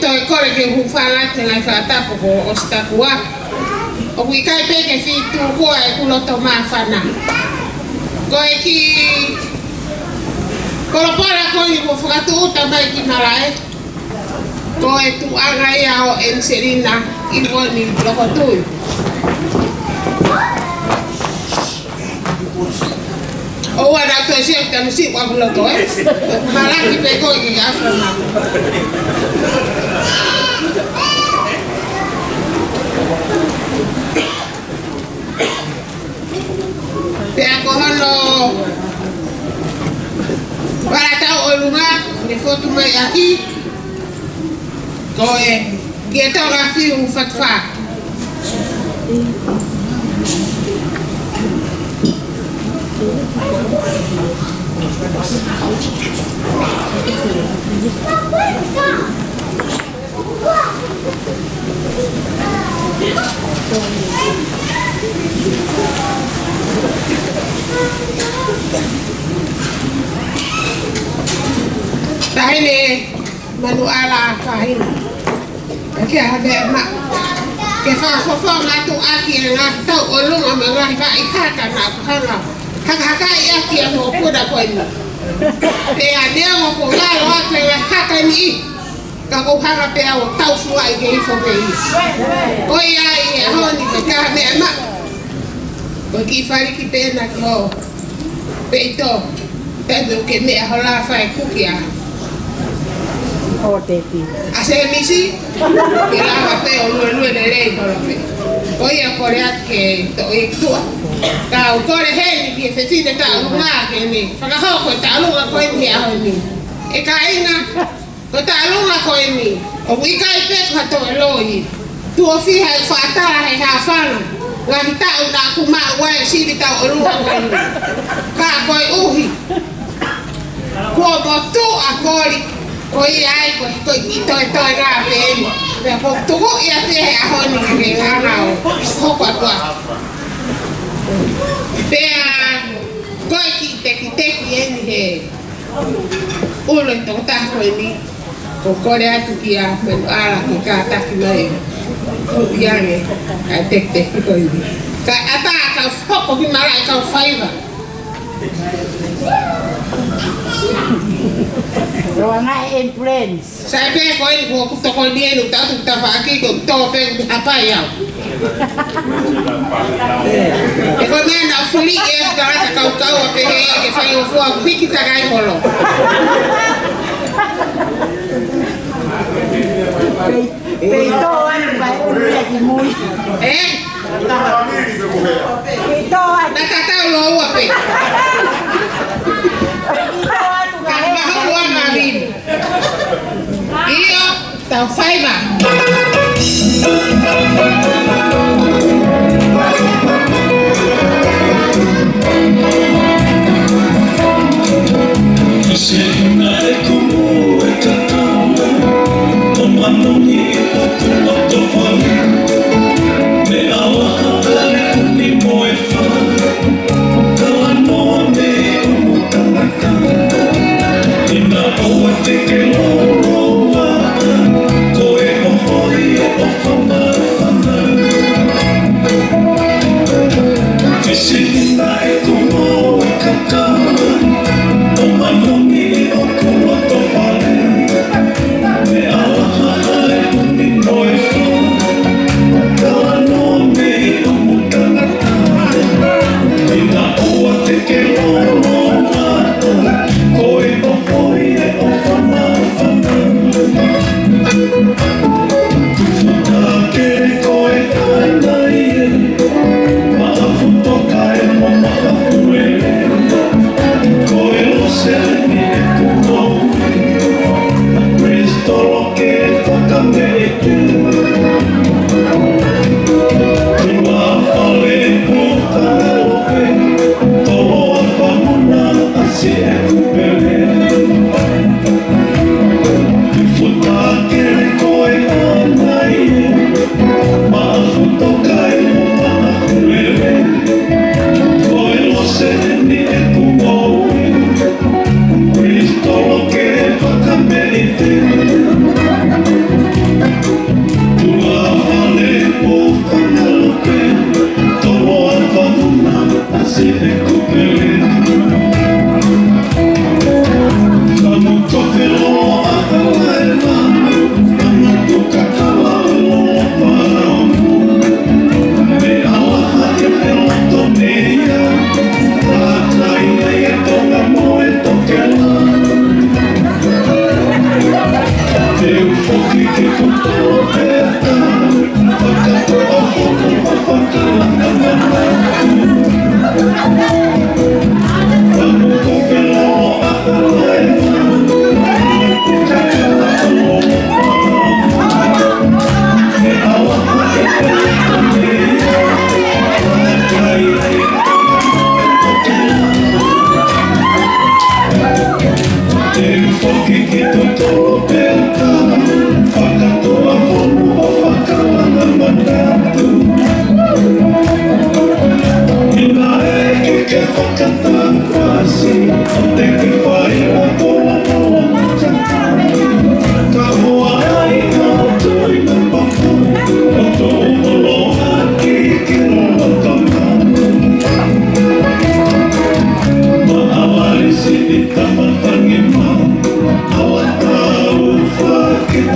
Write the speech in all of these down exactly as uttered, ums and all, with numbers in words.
Toe kole ke u hūfanga atu he ngaahi fakatapu kuo ʻosi taku ā. ʻOku ʻikai pē ke fetuʻu koā ʻeku loto māfana. Ko e kiʻi palopalema ko eni kuo fakatūʻuta mai ki malaʻe, ko e tuʻunga ia ʻo ʻEniselina ʻIvoni Lokotui. ʻOua naʻa toe sio ki he tamasiʻi ʻoku loto, ē? Malaki pē koe ki he ʻafa na. Pea ko hono vala tauʻolunga, ne fotu mai ʻaki, ko e Kiʻi Tonga Fiu Fatu Fā. Taʻahine Manuʻala Fahina. Ke ha meʻa maʻu. Ke fakafofonga atu ʻaki e ngaahi tauʻolunga mo e ngaahi vaʻi haka naʻa ku hanga hakahakaʻi ʻaki ʻa e mokopuna ko eni. Pea neongo kuo ngalo atu e ngaahi haka ni, ka ʻoku ou hanga pē au ʻo taufuaʻi ke ifo pē ia. Ko ia ʻi he ʻaho ni, ke ha meʻa maʻu. Ko e kiʻi faliki pē ena ki ho peito. Taimi ʻoku ke meʻa hola fai kuki ʻa. ʻO te ti. ʻA Sēmisi, ke lava pē ʻo luelue lelei holo pē. Ko ia kole atu ke toʻo e tuʻa. Ka u kole heni ki he fefine tauʻolunga ke ne fakahoko e tauʻolunga ko eni he ʻaho ni. ʻE kāinga, ko e tauʻolunga ko eni, ʻoku ʻikai pē ko ha toe loi. Tuʻo fiha e fātala he hāfana, ngaahi taʻu naʻa ku maʻu ai e sivi tauʻolunga ko eni. Ka koeʻuhi kuo motuʻa koli, ko ia ai ko, ko e kiʻi toetoenga pē eni. Pea ko e tuku ia pē he ʻaho ni ke ngana ʻo hoko atu ā. Pea ko e kiʻi tekiteki eni he ʻulu e tokotaha ko eni, ʻoku ou kole atu kia Manuʻala ke kātaki mai ʻo ʻuhi ange ʻa e tekiteki ko eni. Kae ʻatā ke u hoko ki malaʻe kau faiva. Roanga e ambulance. Sai pē ko eni kuo u tokoni eni, u tau tu tafaʻaki ko u tō pē u hapai au. ʻE ko e meʻa naʻa ku fili e tangata kaukau ʻa pehē ke fai ʻo fua ku hiki takai holo. Pei, pei tō atu mai ʻulu ia ki mui. Ē? Pei tō atu. Naʻa tatau lo ua pē. Pei tō atu ka he. Ka maha ua ngā vini. ʻIo, tau faiva. Sina e kumu e kakama, ʻo manoni ʻi ʻoku loto fau. Meʻa laha ʻa e kumi mo e fā, talanoa mei ʻumu tangata. Ina ʻoua te ke lōloa, ko e ʻohoi e ʻofa māfana. Kātaki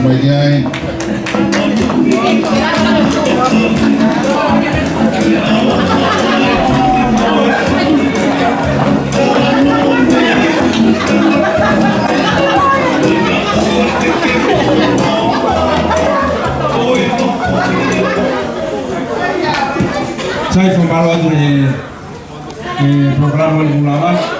mai ki ai. Sai, fakamālō atu he, he polokalama ʻi Mulava.